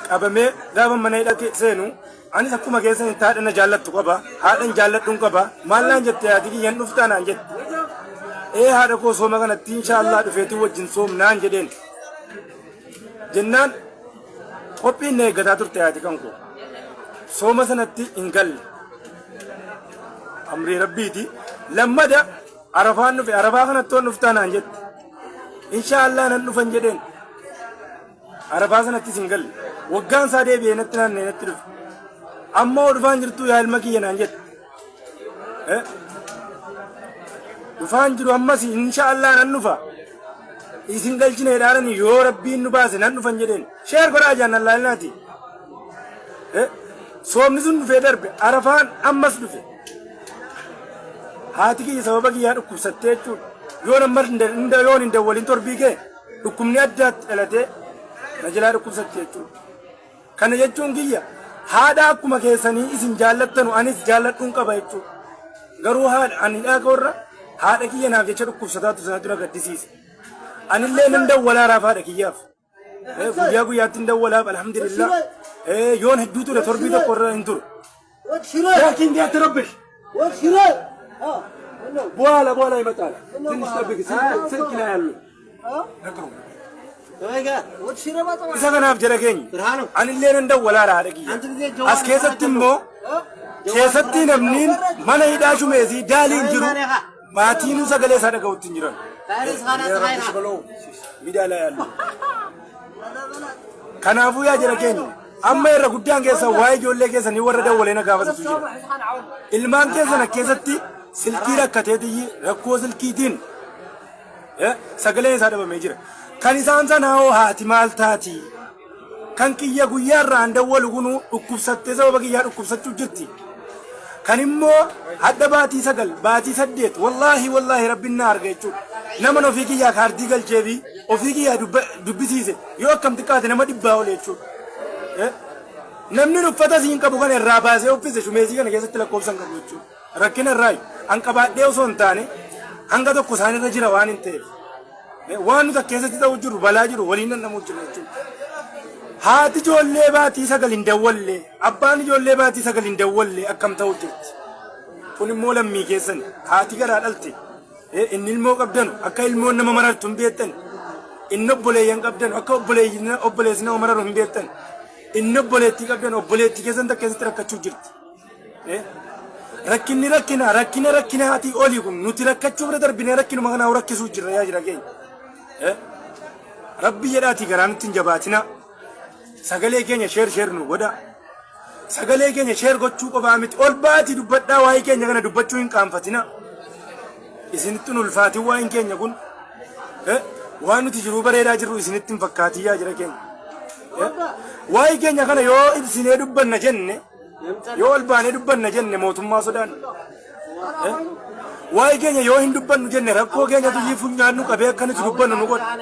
Qabamee gaafa mana hidhaa seenu anis akkuma keessan haadha na jaallattu qaba. Haadhan jaalladhuun qaba. Maal naan jette haati kiyyan dhuftaa naan jette. Ee haadha koo sooma kanatti inshaallah dhufeetii wajjin soomnaan jedheen. Jennaan qophiin na eeggataa turte haati kan koo. Sooma sanatti hin galle. Amrii rabbiiti. Lammada Arafaan dhufe Arafaa kanatti toon dhuftaa naan jette. Inshaallah nan dhufan jedheen. Arafaa sanattis hin galle. Waggaan isaa deebi'ee natti naanna'ee natti dhufe. Amma hoo dhufaan jirtuu yaa ilma kiyya naan jette. Eh? Dhufaan jiru ammas inshaallah nan dhufa. Isin galchine dhaarani yoo rabbiin nu baase nan dhufan jedheen. Sheer godhaa jaan nan laalinaati. Eh? Soomni sun dhufee darbe Arafaan ammas dhufe. Haati kiyya sababa kiyyaa dhukkubsattee jechuudha. Yoon amma yoon hin dawwalin torbii kee dhukkubni addaatti dhalatee na jalaa dhukkubsatti jechuudha. Kana jechuun kiyya haadha akkuma keessanii isin jaallattanu anis jaalladhuun qaba jechuudha. Garuu haadha ani dhaaka warra haadha kiyya naaf jecha dhukkubsataatu sanatu na gaddisiise. Anillee nan dawwalaaraaf haadha kiyyaaf. Guyyaa guyyaatti hin dawwalaaf alhamdulillah. Yoon hedduu ture torbii tokko irra hin turu. ላኪን እንዲያትረብሽ በኋላ በኋላ ይመጣል። ትንሽ ጠብቅ። ስልክ ላይ ያሉ Isa kanaaf jara keenya anillee nan dawwalaara haadha kiyya. As keessatti immoo keessatti namni mana hidhaa shumeesii daaliin jiru maatiinuu sagalee isaa dhaga'utti hin jiran. Miidiyaa ላይ ያሉ Kanaafuu yaa jara keenya amma irra guddaan keessan waa'ee ijoollee keessanii warra dawwalee na gaafatatu jira. Ilmaan keessan keessatti silkii rakkateetiyyi rakkoo silkiitiin sagaleen isaa dhabamee jira. Kan isaan sanaa hoo haati maal taati? Kan kiyya guyyaa irraa an dawwalu kunu dhukkubsattee sababa kiyyaa dhukkubsachuu jirti. Kan immoo hadha baatii 9 baatii 8 wallaahi wallaahi rabbiin na arga jechuudha. Naman ofii kiyyaa kaardii galchee fi ofii kiyyaa dubbisiise yoo akkam xiqqaate nama dhibbaa ol jechuudha. Namni uffata siin qabu kana irraa baasee uffise shumeesii kana keessatti lakkoofsa hin qabu jechuudha. Rakkina irraa an qabaadhee osoo hin taane hanga tokko isaanirra jira waan hin ta'eef. Waan nuti keessatti ta'u jiru balaa jiru waliin dhandhamuu jira jechuudha. Haati ijoollee baatii 9 hin dawwalle, abbaan ijoollee baatii 9 hin dawwalle akkam ta'u jirti. Kun immoo lammii keessan haati garaa dhalte inni ilmoo qabdanu akka ilmoon nama marartu hin beektan. Inni obboleeyyan qabdanu akka obboleessi nama mararu hin beektan. Inni obboleettii qabdanu obboleettii keessan takka keessatti rakkachuu jirti. Rakkinni rakkina rakkina rakkinaatii olii kun nuti rakkachuu bira darbinee rakkinuma kanaa rakkisuu jirra yaa jira keenya. Rabbi jedhaatii garaa nutti hin jabaatina. Sagalee keenya share share nu godha. Sagalee keenya share gochuu qofaa miti. Ol baatii dubbadhaa waa'ee keenya kana dubbachuu hin qaanfatina. Isinitti hin ulfaatin waa'een keenya kun. Waan nuti jiruu bareedaa jirru isinitti hin fakkaatin yaa jira keenya. Waa'ee keenya kana yoo ibsinee dubbanna jenne yoo ol baanee dubbanna jenne mootummaa sodaanna. Waa'ee keenya yoo hin dubbannu jenne rakkoo keenyatu iyyuu funyaan nu qabee akka nuti dubbannu nu godha.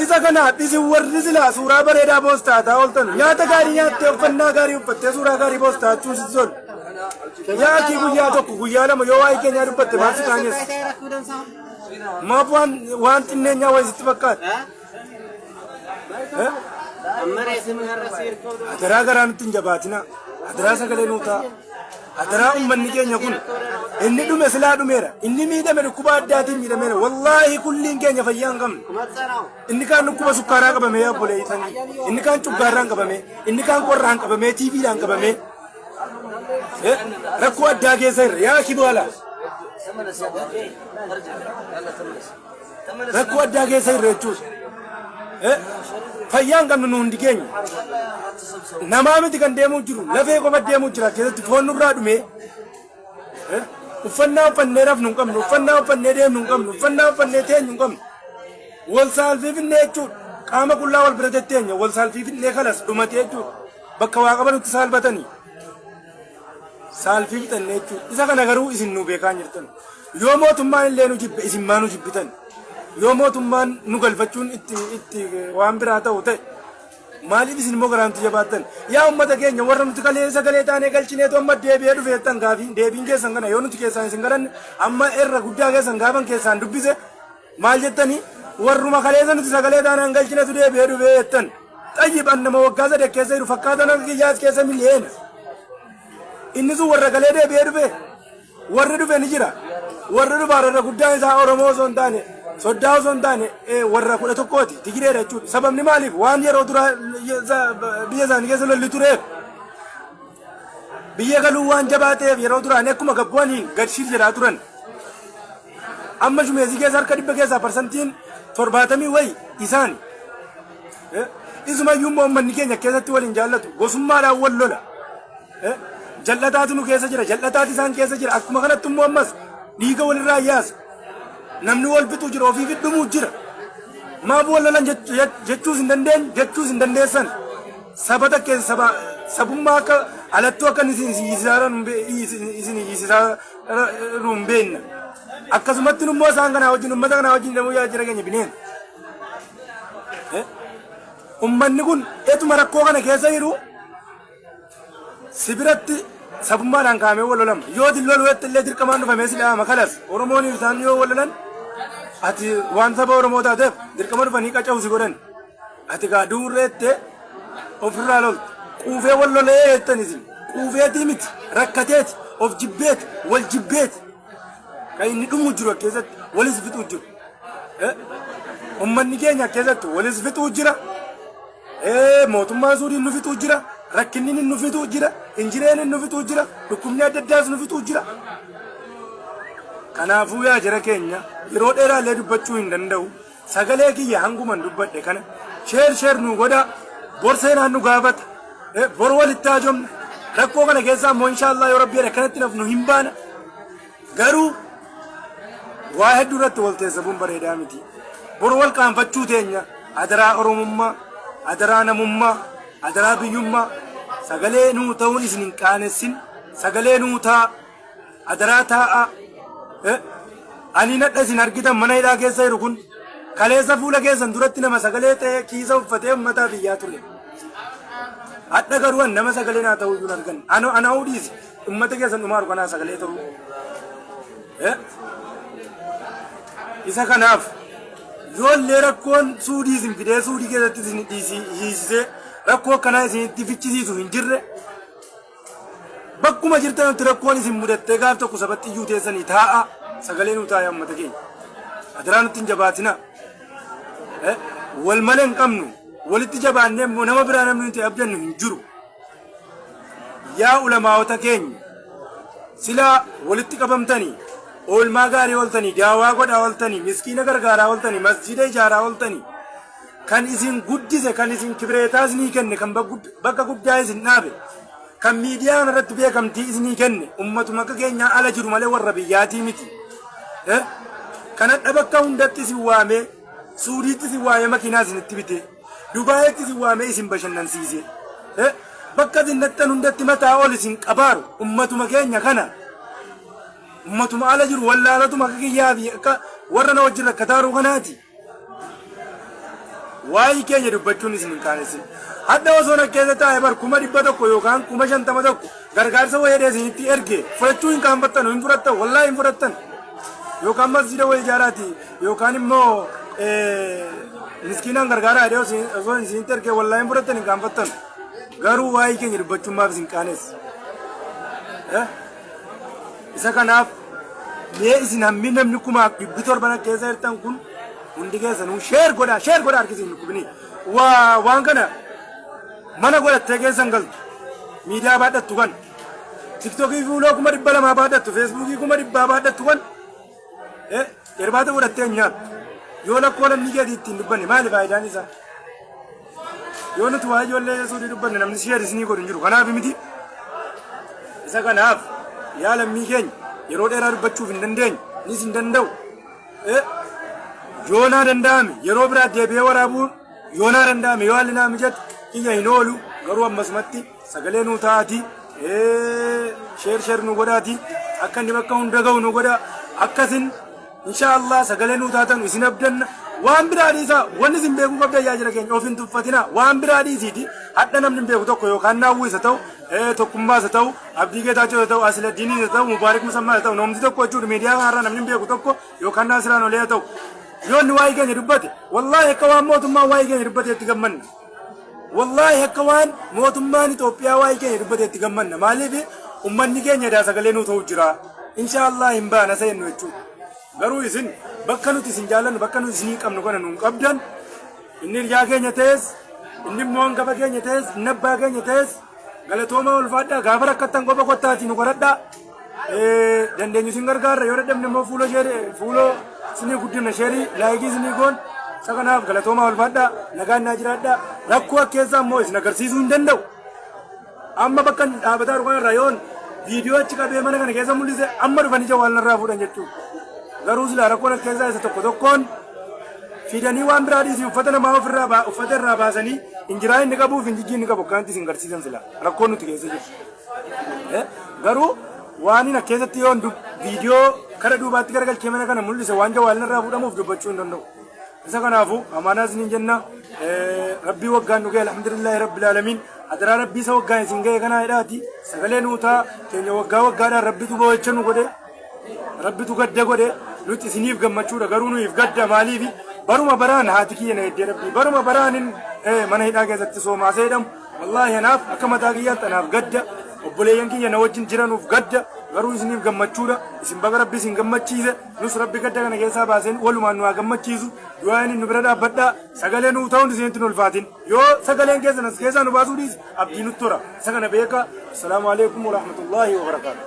Isa kanaaf isin warri silaa suuraa bareedaa poostaataa ooltan nyaata gaarii nyaattee uffannaa gaarii uffattee suuraa gaarii poostaachuun sitti tolu. Yaakii guyyaa tokko guyyaa lama yoo waa'ee keenyaa dubbatte maal si qaanessa? Maaf waan waan xinneenyaa wayii sitti fakkaata? Adaraa garaa nutti hin jabaatina. Adaraa sagalee nuu ta'a. Adaraa uummanni keenya kun inni dhume silaa dhumeera. Inni miidhame dhukkuba addaatiin miidhameera. Wallaahi kulliin keenya fayyaa hin qabnu. Inni kaan dhukkuba sukkaaraa qabamee obboleeyyitanii. Inni kaan cuggaarraan qabamee. Inni kaan qorraan qabamee tiiviidhaan qabamee. Rakkoo addaa keessa irra yaa kibaala. Rakkoo addaa keessa irra jechuudha. Fayyaa hin qabnu nu hundi keenya. Namaa miti kan deemuu jiru lafee qofa deemuu jira keessatti foon nurraa dhumee. Uffannaa uffannee rafnu hin qabnu uffannaa uffannee deemnu hin qabnu uffannaa uffannee teenyu hin qabnu. Wal saalfiifinnee jechuudha. Qaama qullaa wal bira tetteenya wal saalfiifinnee kalas dhumatee jechuudha. Bakka waa qabanutti saalfatanii. Saalfii fixanne jechuudha. Isa kana garuu isin nu beekaa hin jirtan. Yoo mootummaan illee nu jibbe isin maa nu jibbitan? Yoo mootummaan nu galfachuun itti itti waan biraa ta'u ta'e maaliif isin immoo garaa nutti jabaattan? Yaa uummata keenya warra nuti kalee sagalee taanee galchineetu amma deebi'ee dhufeettan gaafii deebiin keessan kana yoo nuti keessaan isin kadhanne amma irra guddaa keessan gaafan keessaan dubbise maal jettanii Warruma kaleessa nuti sagalee taanaan galchinatu deebi'ee dhufee jettan. Xayyib an nama waggaa sadii keessa jiru fakkaatan akka kiyyaas keessa miliyeena. Inni sun warra galee deebi'ee dhufe. Warri dhufe ni jira. Warri dhufaa irra guddaan isaa Oromoo osoo hin taane, soddaa osoo hin taane, warra 11ti. Tigireedha jechuudha. Sababni maaliif? Waan yeroo duraa biyya isaanii keessa lolli tureef. Biyya galuu waan jabaa ta'eef yeroo duraanii akkuma gabbu'aniin gad shir jedhaa turan. Amma shumeesii keessa harka 100 keessaa 70% wayi isaani. Isumayyuu immoo uummanni keenya keessatti waliin jaallatu. Gosummaadhaan wal lola. Jal'ataatu nu keessa jira. Jal'ataatu isaan keessa jira. Akkuma kanatti immoo ammas dhiiga walirraa yaasa. Namni wal fixuu jira. Ofii dhumuu jira. Maaf wal lolan jechuus hin dandeenyu, jechuus hin dandeessan. Saba takkeessa saba sabummaa akka alattuu akka isin hiisisaa hin beekna. Akkasumatti immoo isaan kanaa wajjin, uummata kanaa wajjin hidhamuu yaa jira keenya bineensa. Uummanni kun etuma rakkoo kana keessa jiru si biratti sabummaadhaan kaa'amee wal lolama. Yoo ati lolu illee dirqamaan dhufamee si dhahama kalas. Oromoon isaan yoo wal lolan, ati waan saba Oromoo taateef dirqama dhufanii qaca'u si godhan. Ati gaa duurreettee ofirraa loltu. Quufee wal lolee jettan isin. Quufeetii miti, rakkateeti, of jibbeeti, wal jibbeeti. Kan inni dhumuu jiru keessatti walis fixuu jiru. Uummanni keenya keessatti walis fixuu jira. Mootummaan Suudiin nu fixuu jira. Rakkinni nu fixuu jira. Injireen nu fixuu jira. Dhukkubni adda addaas nu fixuu jira. Kanaafuu yaa jara keenya, yeroo dheeraallee dubbachuu hin danda'u. Sagalee kiyya hanguman dubbadhe kana share share nu godhaa. Bor seenaan nu gaafata. Bor walitti haajomna. Rakkoo kana keessaa immoo inshaallah yoo Rabbi jedhe akkanatti nafnu hin baana. Garuu waa hedduu irratti wal teessabuun bareedaa miti. Bor wal qaanfachuu teenya. Adaraa Oromummaa, adaraa namummaa, adaraa biyyummaa, sagalee nuu ta'uun isin hin qaanessin, sagalee nuu ta'a, adaraa taa'a. Ani nadha isin argitan mana hidhaa keessa jiru kun kaleessa fuula keessan duratti nama sagalee ta'ee kiisa uffatee uummataa biyyaa ture. Hadha garuu an nama sagalee naa ta'uu iyyuu hin argan. Ana dhiisi, uummata keessan dhumaaru kanaa sagalee ta'uu. Isa kanaaf yoollee rakkoon Suudii isin fidee Suudii keessatti isin hiisisee rakkoo akkanaa isinitti fichisiisu hin jirre, bakkuma jirtanitti rakkoon isin mudattee gaaf tokko sabatti iyyuu teessanii taa'a, sagalee nuu taa'e uummata keenya. Adaraa nutti hin jabaatina. Wal malee hin qabnu, walitti jabaannee immoo nama biraa namni nuti abdannu hin jiru. Yaa ulamaa'ota keenya, silaa walitti qabamtanii oolmaa gaarii ooltanii, daawaa godhaa ooltanii, miskiina gargaaraa ooltanii, masjida ijaaraa ooltanii, kan isin guddise, kan isin kibireetaa isinii kenne, kan bakka guddaa isin dhaabe, kan miidiyaa irratti beekamtii isinii kenne ummatuma akka keenyaa ala jiru malee warra biyyaatii miti. Kan hadha bakka hundatti isin waamee, Suudiitti isin waamee makiinaa isinitti bitee, Dubaayetti isin waamee isin bashannansiise, bakka isin nattan hundatti mataa ol isin qabaaru ummatuma keenya kana, ummatuma ala jiru, wallaalatuma akka kiyyaa fi akka warra na wajjin rakkataaruu kanaati. Waa'ee keenya dubbachuun isin hin qaanessin. Hadha osoo na keessa taa'e bar 100,000 yookaan 51,000 gargaarsa wayii isinitti erge fudhachuu hin qaanfattan, hin fudhattan, wallaahi hin fudhattan. Yookaan masjida wayii ijaaraati yookaan immoo miskiinaan gargaaraa jedhee osoo isinitti erge wallaahi hin fudhattan, hin qaanfattan. Garuu waa'ee keenya dubbachuun maaf isin qaanessa? Isa kanaaf mee isin hammi namni 700,000 keessa jirtan kun hundi keessanuu share godhaa, share godhaa, harki isin dhukkubini. Waa waan kana mana godhattee keessan galtu, miidiyaa baadhattu kan TikTokii fuuloo 200,000 baadhattu, Facebookii 100,000 baadhattu kan irbaata godhattee hin nyaattu. Yoo lakkoo lammii keetii ittiin dubbanne maali faayidaan isaa? Yoo nuti waa ijoollee Suudii dubbanne namni share isinii godhu hin jiru. Kanaaf miti. Isa kanaaf yaa lammii keenya, yeroo dheeraa dubbachuuf hin dandeenyu, nis hin danda'u. Yoo naa danda'ame yeroo biraa deebi'ee waraabuun yoo naa danda'ame, yoo haalli naa mijate kiyya hin oolu, garuu ammasumatti sagalee nuu ta'aati, share share nu godhaati, akka inni bakka hunda ga'u nu godha. Akkasin insha Allah sagalee nuu taatan isin abdanna. Waan biraa dhiisaa, wanni isin beekuu qabdan, yaa jira keenya, of hin tuffatina. Waan biraa dhiisiiti, hadha namni hin beeku tokko yookaan naawwii isa ta'u, Tokkummaa isa ta'u, Abdii Geetaachoo isa ta'u, Asiladdiinii isa ta'u, Mubaarik Musammaa isa ta'u, namni tokko jechuudha, miidiyaa kanarraa namni hin beeku tokko yookaan Naasiraan Olee haa ta'u. Yoo inni waa'ee keenya dubbate, wallaahi akka waan mootummaan waa'ee keenya dubbate itti gammanna. Wallaahi akka waan mootummaan Itoophiyaa waa'ee keenya dubbate itti gammanna. Maaliif ummanni keenya daa sagalee nuu ta'u jira. Inshaallah hin baana seennu jechuudha. Garuu isin bakka nuti isin jaallannu, bakka nuti isinii qabnu kana nuun qabdan. Inni hiriyaa keenya ta'es, inni immoo hangafa keenya ta'es, inni abbaa keenya ta'es, galatoomaa, ulfaadhaa. Gaafa rakkattan qofa kottaatii nu kadhadhaa. Dandeenyu isin gargaarra, yoo dadhabne immoo fuula share fuula isinii guddina, share like isinii goon. Isa kanaaf galatoomaa, ulfaadhaa, nagaan naa jiraadhaa. Rakkoo akkeessaa immoo isin agarsiisuu hin danda'u. Amma bakka dhaabataa jiru kanarraa yoon viidiyoo achi qabee mana kana keessa mul'ise, amma dhufanii jawwaal narraa fuudhan jechuudha. Garuu silaa rakkoon akkeessaa isa tokko tokkoon fidanii waan biraa dhiisii uffata namaa ofirraa uffata irraa baasanii injiraa inni qabuuf injijji inni qabu akkanatti isin garsiisan silaa rakkoon nuti keessa jiru. Garuu waan inni keessatti yoon viidiyoo kara duubaatti garagalchee mana kana mul'ise waan jawwaal narraa fuudhamuuf dubbachuu hin danda'u. Isa kanaafuu amaanaa isiniin jenna. Rabbii waggaan nu ga'e, alhamdulillahi rabbil aalamiin. Adaraa rabbii isa waggaan isin ga'e kanaa hidhaati. Sagalee nuu ta'a keenya waggaa waggaadhaan rabbitu boo'icha nu godhe. Rabbitu gadda godhe. Nuti isiniif gammachuudha, garuu nuyiif gadda. Maaliif baruma baraan haati kiyya na heddee rabbii baruma baraan mana hidhaa keessatti soomaasee jedhamu. Wallaahi anaaf akka mataa kiyyaatti anaaf gadda, obboleeyyan kiyya na wajjin jiranuuf gadda, garuu isiniif gammachuudha. Isin baga rabbi isin gammachiise, nus rabbi gadda kana keessaa baaseen walumaan nu haa gammachiisu. Du'aan nu bira dhaabbadhaa, sagalee nuu ta'uun isinitti nu ulfaatin. Yoo sagaleen keessan as keessaa nu baasuu dhiise, abdii nutti tora. Isa kana beeka. Assalaamu alaikum warahmatullaahi wabarakaatu.